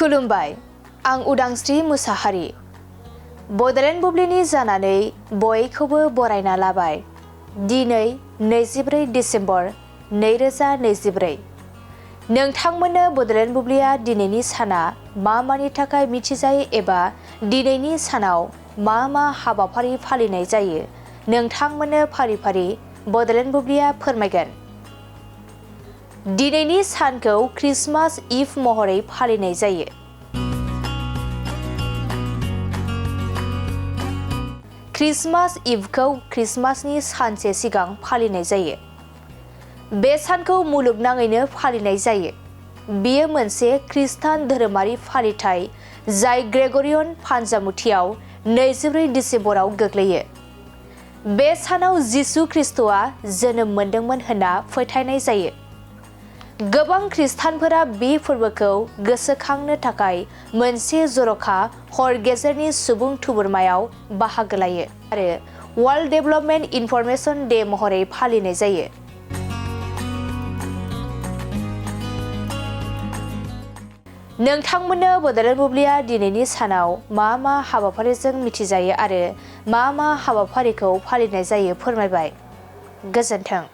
खुलुमबाय, आं उदांस्रि मुसाहारि। बड'लेण्ड बुब्लिनि जानानै बयखौबो बरायना लाबाय। दिनै 24 डिसेम्बर 2024। नोंथांमोननो बड'लेण्ड बुब्लिया दिनैनि साना मानि थाखाय मिथिजायो एबा दिनैनि सानाव मा हाबाफारि फालिनाय जायो नोंथांमोननो फारि फारि बड'लेण्ड बुब्लिया फोरमायगोन। दिनैनि सानखौ क्रिसमास इभ महरै फालिनाय जायो। क्रिसमास इभखौ क्रिसमासनि सानसे सिगां फालिनाय जायो। बे सानखौ मुलुगनाङैनो फालिनाय जायो। बेयो मोनसे खृष्टान धोरोमारि फालिथाय जाय ग्रेगरियन फान्जामुथियाव 24 डिसेम्बराव गोग्लैयो। बे सानाव जिसु ख्रीष्टआ जोनोम मोनदोंमोन होनना फोथायनाय जायो। गोबां खृष्टानफोरा बे फोरबोखौ गोसोखांनो थाखाय मोनसे जर'खा हर गेजेरनि सुबुं थुबुरमायाव बाहागो लायो आरो वर्ल्ड डेभेलपमेन्ट इनफरमेशन डे महरै फालिनाय जायो। नोंथांमोननो बड'लेण्ड बुब्लिया दिनैनि सानाव मा हाबाफारिजों मिथिजायो आरो मा हाबाफारिखौ फालिनाय जायो फोरमायबाय। गोजोन्थों।